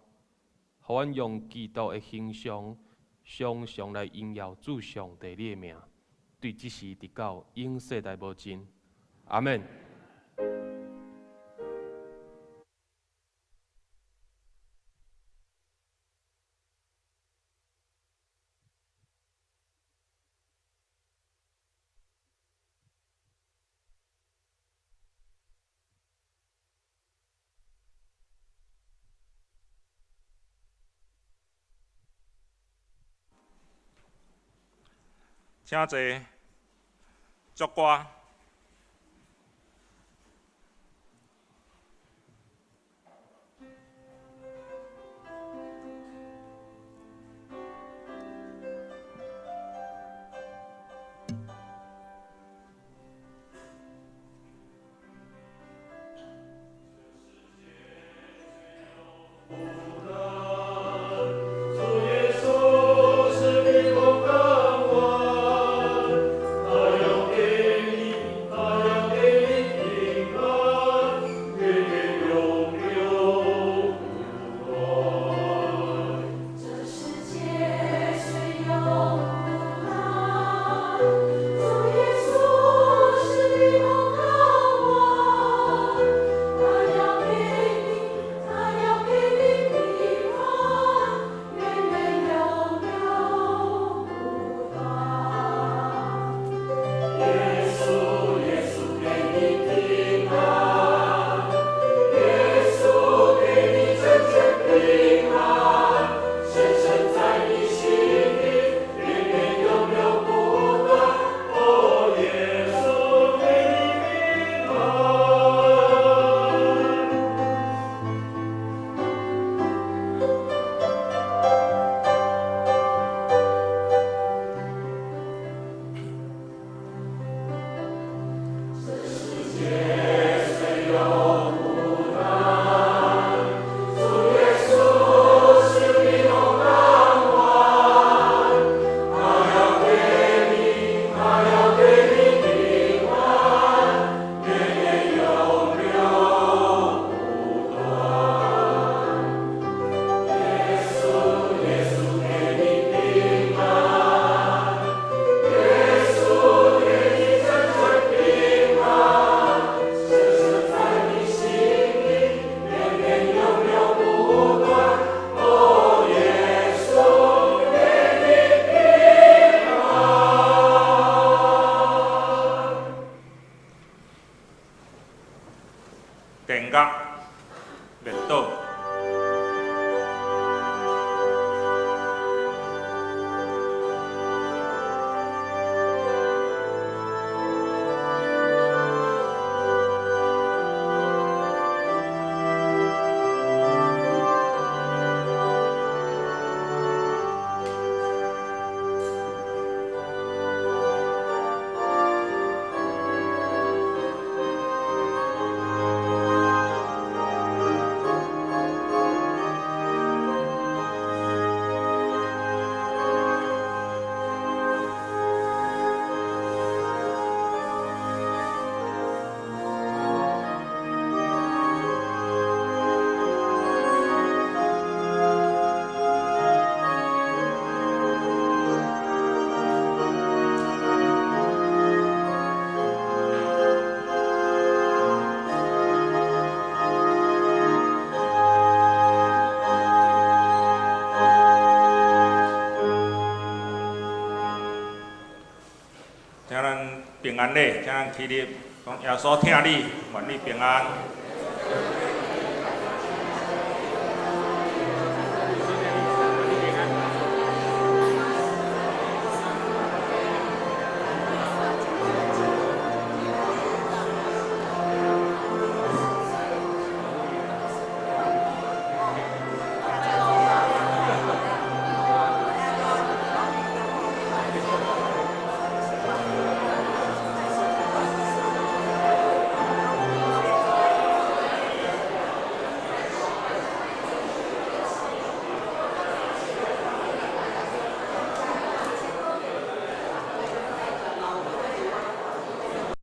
Speaker 2: 予阮用基督的形象常常來榮耀主上帝你的名，對這時直到永世代無盡。阿們。
Speaker 1: 請坐，祝歌。电压灭倒。請咱平安禮，請咱起立，講耶穌疼你，願你平安。